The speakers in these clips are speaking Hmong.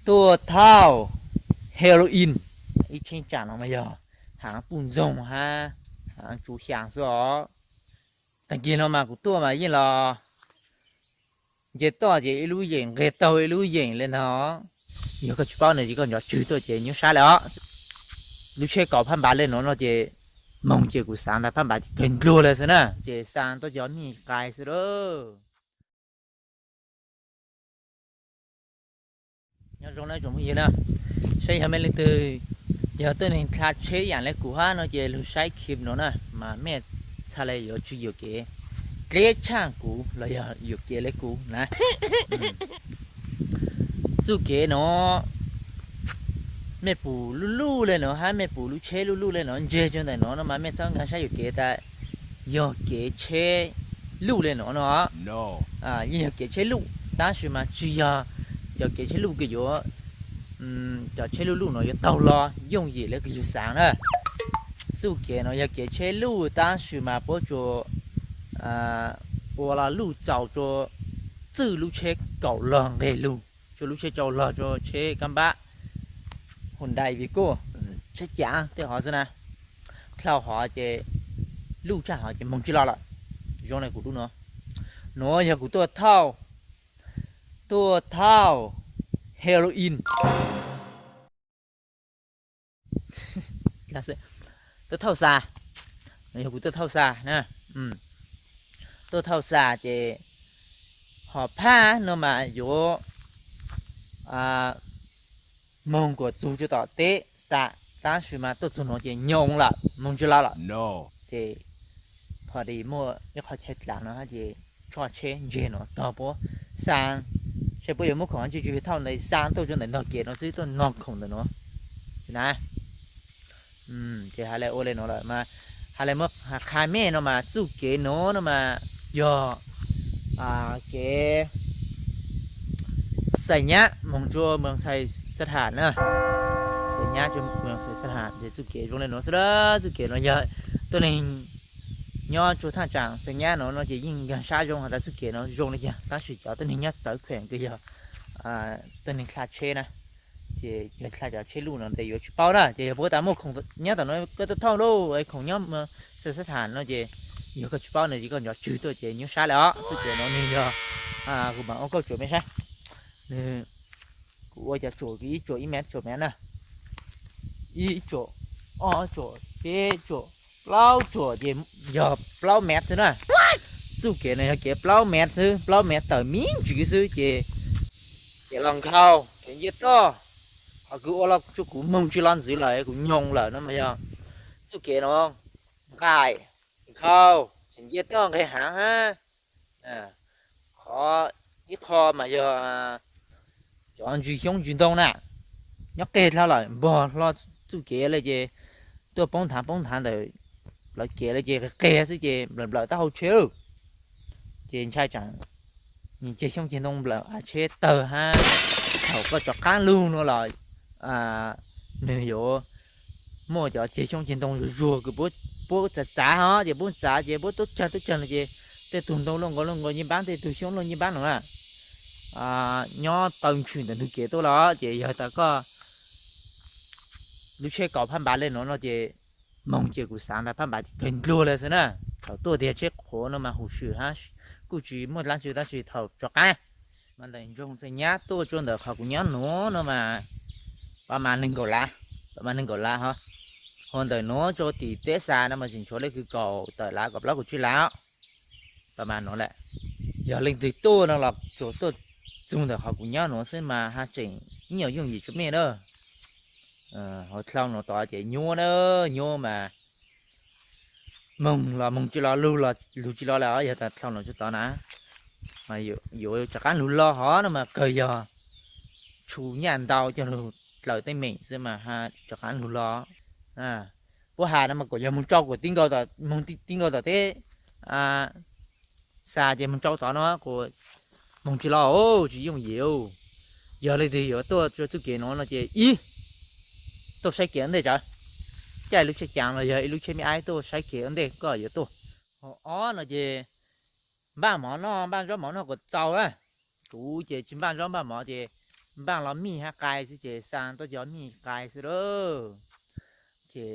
Tuaj thauj heroin, ib cheeb tsam no mas yog haav puj ntxoog hab haav tsuv xyaa xwb os. Taag kig no mas kuv tuaj mas yeej los nce toj ces ib lub yeem nqeg taug ib lub yeem le no. Yog koj tsis paub no ces koj nco tswg tuaj ces nyuaj sab le os. Lub tsheb kaum phab npav le nuav no ces moog ces kuv xaav ntag, phab npav ces kawg ndluag le xwb na, ces xaa tuaj cov mij qais xwb lauj. Nyob zoo na tsoom phooj ywg na, saib yog mej leej twg yog tuab neeg dlha tsheb yaam le kuv hab no ces lug saib clip no na mas mej txhaj le yuav tswv yuam kev dleb tshaj kuv los yog yuam kev le kuv na. Txuj kev no mej pum luj luj le no hab mej pum lub tsheb luj luj le no ntseg rua ntawm no no mas mej txhob nkaag sab yuam kev tas yog kev tsheb luj le no no. Yeej yog kev tsheb luj tab sis mas tsis yog cov kev tsheb luj kws yuav, cov tsheb luj luj no yuav taug los yooj yim le kws yug xaav na. Txuj kev no yog kev tsheb luj tab sis mas puab tsuas ua luj txaus rua txwj lub tsheb kaum log nqeg lug, rua lub tsheb tsau log, rua tsheb kab npab, Hyundai, Vigo, tsheb cav tej hov xwb na. Dlhau hov ces luj tshaj hov ces moog tsis los lawm. Zoo le kuv lub no, nuav yog kuv tuaj thauj, tuaj thauj heroin, tuaj thauj xa, yog kuv tuaj thauj xa na. Tuaj thauj xa ces hom phaj no mas yuav moog kuas txug rua tom teb xa, tab sis mas tuaj txug nuav ces nyob lawm, moog tsis los lawm. Ces pho dis muaj ib qho chaw dlav no ces tshoj tsheb ntseg nuav tog puab xa, saib puab yuav muab khoom tsi tsi thauj ntawd xa tuaj rua ntawm ntog kev no xwb, tuaj nog khoom ntawm nuav xwb na. Ces has le ua le nuav lawm mas has le muab qha mej no mas txuj kev nuav no mas yog kev Xais Nyab moog rua Moos Xais Xab Tham na. Xais Nyab rua Moos Xais Xab Tham ces txuj kev zoo le nuav xwb lawm. Txuj kev no yog tuab neeg nyob rua thaaj tsaam Xais Nyab no no ces yeej nkaag sab zoo has tas txuj kev no zoo le caag, tab sis cov tuab neeg nyob txawv kheem kws yog tuab neeg dlha tsheb na, ces yog dlha cov tsheb luj no tes yuav tsis paub na. Ces yog puab tas muaj khoom nyob tom no koj tuaj thauj lauj, khoom nyob Xais Xab Tham no ces yog koj tsis paub no ces koj nco tswg tuaj ces nyuaj sab le os. Txuj kev no nwg yog, kuv maam ua kauj tsuam mej saib, nwg, kuv ua cov tsuam kws ib tsuam ib mev tsuam mev na, ib tsuam, ob tsuam, peb tsuam, plaub tsuam ces yog plaub mev xwb na. Txuj kev no yog kev plaub mev xwb, plaub mev tawm me ntsis xwb ces, ces los nkhaus kheev nce toj, ho kws ua los rua kuv moog tsis los ntxiv lawm, kuv nyoog lawm no mas yog txuj kev no nqaim nkhaus kheev nce toj nqeg haav hab qhov, ib qho mas yog cov ntsis xyoob ntsis ntoo na, nyob qeg dlhau lawm, npog hlo txuj kev le ces tuaj poob nthav poob nthav ntawm plawv kev le ces qeg xwb ces nplawm nplawm taub hau tsheb lawm. Ces ntshai tsaam ceg xyoob ceg ntoo nplawm av tsheb tawg hab thaum koj rov qaab lug no los nwg yuav muaj cov ceg xyoob ceg ntoo zuag zuag kws puab txav txav ho ces puab txav ces puab tub cag tub cag no ces tej tug ntoo luaj nkaus luaj nkaus ncej npaab, tej tug xyoob luaj ncej npaab no na. Nyob taw ntshwm ntawm ntug kev tuaj los ces yog tas koj lub tsheb kaus phab npav le no no ces moog ces kuv xaav tas phab npav ces kawg ndluag le xwb na. Thaum tuaj tiag tsheb qhuav no mas huv swm hab kuj tsis muaj dlaab tsi, tab sis thaum rov qaab mas ntawm nroog Xais Nyab tuaj rua ntawm qhov kuv nyob nuav no mas pab mas neeg nkaum lav, pab mas neeg nkaum lav ho. Ho ntawm nuav rua tim teb Xais no mas tseem tshuav le kws kaum tawm lav kaum plaub kaum tsib lav os. Pab mas nuav lawm, yog leej twg tuaj no los tsuas tuaj txug ntawm qhov kuv nyob nuav xwb mas haj tseem ib nyuag yooj yim tsua mej na. Ho dlhau nuav tod ces nyuab na, nyuab mas moog los moog tsis los, lug los lug tsis los lawm os. Yog tas dlhau nuav tsuas tod na, yuav rov qaab lug los hov no mas kawg yog tshu nyaj ntau coj lug dlaws teeb meem xwb mas ha rov qaab lug los. Puab has no mas kuas yog moog tsau kuas tib nkaus tom teb Xais ces moog tsau tod no kuas moog tsis los, tsis yooj yim. Yog leej twg yuav tuaj rua txuj kev nuav no ces ib, tuaj saib kev ua ntej tsawv, caij lub tsheb caav los yog ib lub tsheb me aib tuaj saib kev ua ntej koj yuav tuaj. Ho ob no ces npaj mov noj, npaj zaub mov noj kuas txaus na. Kuv ces tsis npaj zaub npaj mov ces npaj los mij hab qai xwb ces xa tuaj cov mij qai xwb lawm. Ces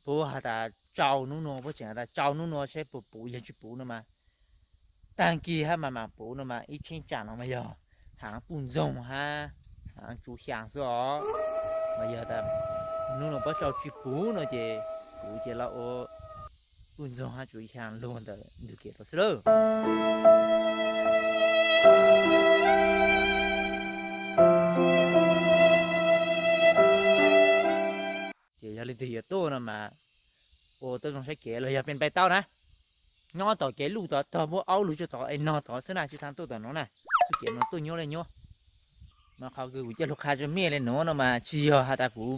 puab has tas tsau nub nua, puab tseem has tas tsau nub nua saib puas puv yog tsis puv no mas, taag kis hab mas mam puv no mas ib cheeb tsam no mas yog haav puj ntxoog hab haav tsuv xyaa xwb os. Mas yog tas nub nua puab tsau tsis puv no ces kuv ces los ua puj ntxoog hab tsuv xyaa luag ntawm ntug kev tau xwb lawm. Ces yog leej twg yuav tuaj no mas ua tuaj zoo saib kev los yog pem pais tau na, nyob tom kev luj tod tog muab aub lug tsuj tod es nog tod xwb na, tsis taag tuaj tom nuav na. Txuj kev nuav tuaj nyuab le nyuab. Mas qhov kws kuv coj lug qha rua mej le nuav no mas tsis yog has tas kuv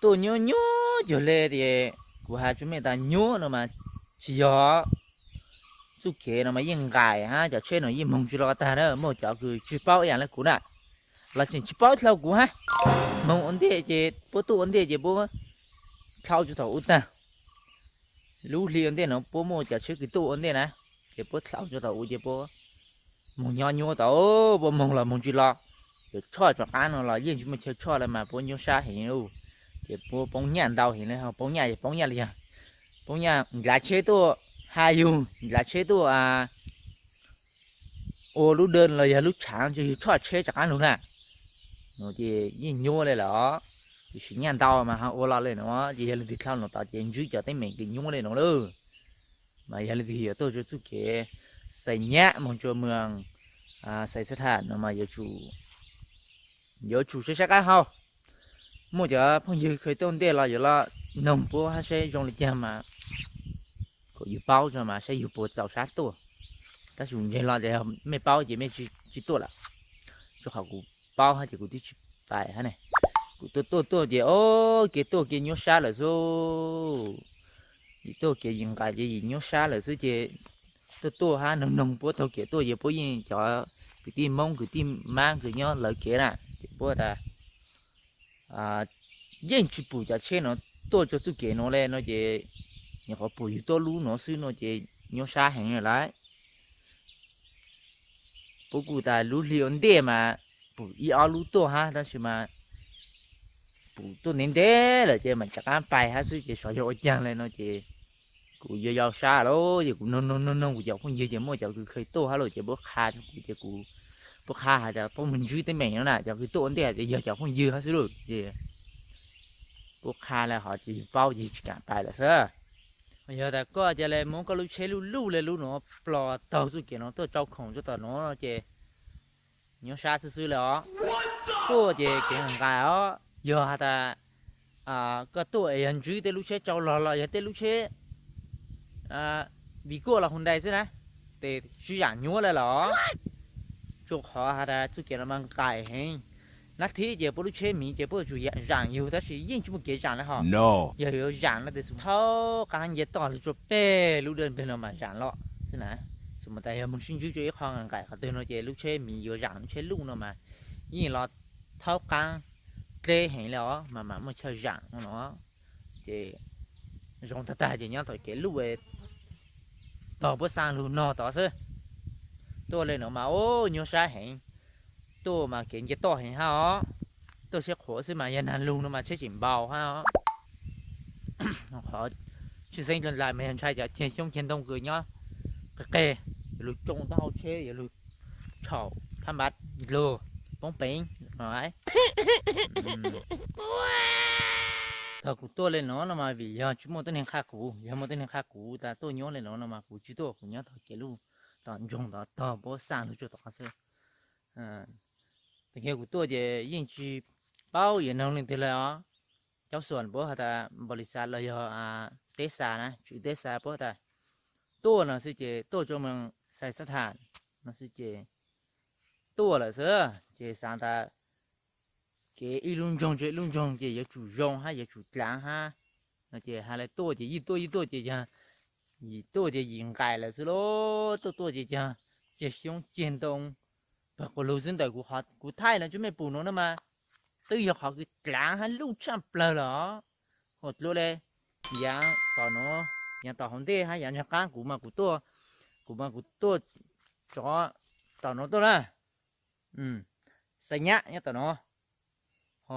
tuaj nyuab nyuab cuag le tias kuv has rua mej tas nyuab no mas tsis yog. Txuj kev no mas yeej nqaim hab cov tsheb no yeej moog tsis los tag na, muaj cov kws tsis paub ib yaam le kuv na, los tseem tsis paub dlhau kuv hab. Moog ua ntej ces puab tuaj ua ntej ces puab dlhau tsuj thaum ub tag. Lub hli ua ntej no puab muaj cov tsheb kws tuaj ua ntej na, ces puab dlhau tsuj thaum ub ces puab moog nyob nyuab tau, puab moog los moog tsis los. Ces tshoj tom qaab no los yeej tsis muaj chaw tshoj le mas puab nyuab sab heev. Ces puab poob nyaj ntau heev le, poob nyaj ces poob nyaj li yog poob nyaj ncav tsheb tuaj, has yug ncav tsheb tuaj ua lub dej los yog lub tshaav tsuas yug tshoj tsheb rov qaab lug na. No ces yeej nyuab le lawm, tiam sis nyaj ntau mas ho ua los le no ces yog leej twg dlhau no tod ces ntsib cov teeb meem kws nyuab le no lawm. Mas yog leej twg yuav tuaj rua txuj kev Xais Nyab moog rua moos Xais Xab Tham no mas yuav tsum saib sab qab hau. Muaj cov phooj ywg kheev tuaj ntej los yuav los noog puab hab saib zoo le caag mas kom yug paub tso mas saib yug puas txaus sab tuaj. Tab sis ntseeg los ces mej paub ces mej tsis tuaj lawm, rua qhov kuv paub hab ces kuv twb tsis pais hab ne. Kuv tuaj tuaj tuaj ces o, kev tuaj kev nyuab sab lawm xwb. Yim tuaj kev yim nqaim ces yim nyuab sab lawm xwb ces tuaj tuaj hab noog noog puab taug kev tuaj ces puab yeej cov kwv tij Moob kwv tij Mab kws nyob lawv kev na ces puab tas yeej tsis pum cov tsheb no tuaj rua txuj kev no le no ces nyuam qhuav pum yug tuaj lub no xwb no ces nyuab sab heev lawm. Puab kuj tas lub hli ua ntej mas pum ib ob lub tuaj hab tab sis mas pum tuaj ntev ntev lawm ces mam rov qaab pais hab xwb ces xyov yog ua caag le no ces kuv yuav yau sab lawm ces kuv noog noog noog noog kuv cov phooj ywg ces muaj cov kws kheev tuaj hab lawm ces puab qha rua kuv ces kuv, puab qha has tas puab moog ntsib teeb meem no na, cov kws tuaj ua ntej ces yog cov phooj ywg hab xwb lawm ces puab qha le hov ces yug paub ces yug tsis kaam pais lawm xwb. Yog tas koj ca le muab koj lub tsheb luj luj le lub nuav plos taug txuj kev no tuaj tsau khoom rua tom nuav no ces nyuab sab xwb xwb le os. Tuaj ces kev nqaim os, yog has tas koj tuaj es yog ntsib tej lub tsheb tsau log los yog tej lub tsheb vim kuaj los hu ntais xwb na, ces sib zaam nyuab le los. Rua qhov has tas txuj kev no mas nqaim heev, nab thib ces puab lub tsheb miv ces puab yuav tsum zaam yug tab sis yeej tsis muaj kev zaam le hov. Yog yuav zaam no ces xum thaub qaab nce toj lug rua peg lub dej peg no mas zaam los xwb na. Xum tas yog moog sib ntsib rua ib qho nqaim qhov twg no ces lub tsheb miv yuav zaam lub tsheb luj no mas yeej los thaub qaab dleb heev le os mas mam muaj chaw zaam no no. Ces zoo tag tag ces nyob tom kev luj tog puab xaa lug no tod xwb. Tuaj le no mas o, nyuab sab heev. Tuaj mas kev nce toj heev hab os. Tuaj tsheb qhuav xwb mas yog nag lug no mas tsheb tseem npau hab os. Qhov tshwj xeeb dlhau mas yog ntshai cov ceg xyoob ceg ntoo kws nyob qig qeg, yuav lug tsoo taub hau tsheb, yuav lug tshaum phab npav dlug poob peev no. Tog kuv tuaj le no no mas vim yog tsis muaj tuab neeg qha kuv, yog muaj tuab neeg qha kuv tas tuaj nyuab le no no mas kuv tsis tuaj, kuv nyob tog kev luj tom ntsoog tod tog puab xaa lug tsuj tod xwb. Tag kis kuv tuaj ces yeej tsis paub yuav noog leej twg le os. Caub xuam puab has tas npaum li xav los yog teb xa na, tswv teb xa puab tas tuaj no xwb ces tuaj rua moos Xais Xab Tham no xwb ces tuaj lawm xwb. Ces xav tas kev ib lub ntsoog rua ib lub ntsoog ces yuav tsum zoo hab yuav tsum dlaav hab no ces has le tuaj ces yij tuaj yij tuaj ces yog yim tuaj ces yim nqaim lawm xwb lauj. Tuaj tuaj ces ceg xyoob ceg ntoo pawg quas lug xwb ntawm kuv thaij los rua mej pum no na mas twb yog qhov kws dlaav hab luj tshaj plawg lawm os. Hos dlua le, yaav tom nuav, yaav tom hauv ntej hab yaav nraag qaab kuv mas kuv tuaj, kuv mas kuv tuaj rov tom nuav tuaj na. Txais Nyab nyob tom no, ho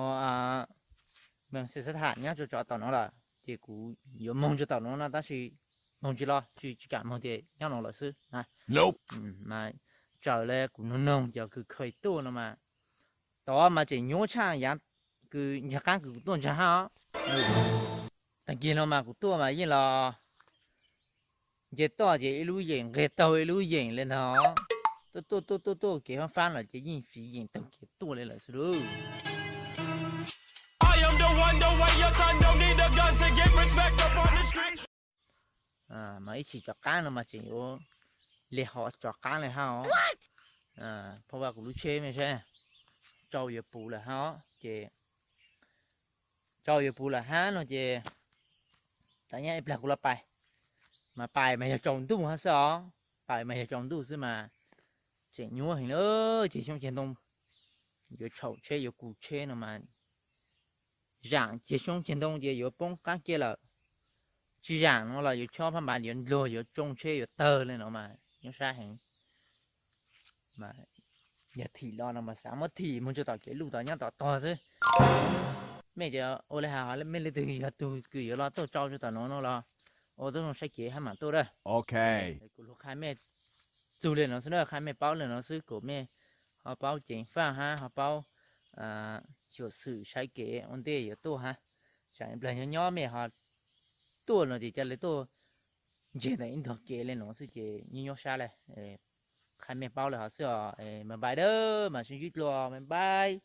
Meej Xes Xab Tham nyob tso tso tom no lawm, ces kuv yuav moog tso tom no no tab sis moog tsis los, tsis tsis kam moog ces nyob no lawm xwb na. Mas tsaws le kuv noog noog cov kws kheev tuaj no mas, tod mas tseem nyuaj tshaj yav kws ncaag qaab kws kuv tuaj ntsag hab os. Taag kis no mas kuv tuaj mas yeej los nce toj ces ib lub yeem nqeg taug ib lub yeem le no, tuaj tuaj tuaj tuaj tuaj kev fab fab los ces yeej fiv yeem taug kev tuaj le lawm xwb lauj. Mas ib chim cov qaab no mas tseem yuav le hov cov qaab le hab os. Phaj Vaj kuv lub tsheb mej saib, tsau yuav puv lawm hab os ces, tsau yuav puv lawm hab no ces, tas nyab ib plag kuv los pais, mas pais mas yog tsaus ntuj hab xwb os, pais mas yog tsaus ntuj xwb mas tseem nyuaj heev na. Ceg xyoob ceg ntoo yuav tshaum tsheb yuav kuv tsheb no mas, zaam ceg xyoob ceg ntoo ces yuav poob qaab kiag lawm, tsis zaam no los yuav chob phab npav yuav ndluag yuav tsoo tsheb yuav tawg le no mas nyob sab heev. Yog thim los no mas xav muab thim moog tso tom kev luj tom nyob tom tog xwb. Mej cov ua le has mej leej twg yog tug kws yuav los tuaj tsau tso tom no no los ua tuab zoo saib kev hab mam tuaj dawb. Kuv lug qha mej txug le no xwb na, qha mej paub le no xwb kom mej ho paub ceev faj hab ho paub xyuam xim saib kev ua ntej yuav tuaj hab. Tsam ib plag nyob nyob mej ho tuaj no ces ca le tuaj ntseg ntawm ib ntog kev le no xwb ces nyuaj nyuaj sab le. Qha mej paub le hov xwb os, bye bye dawb, mam sib ntsib dlua, bye bye.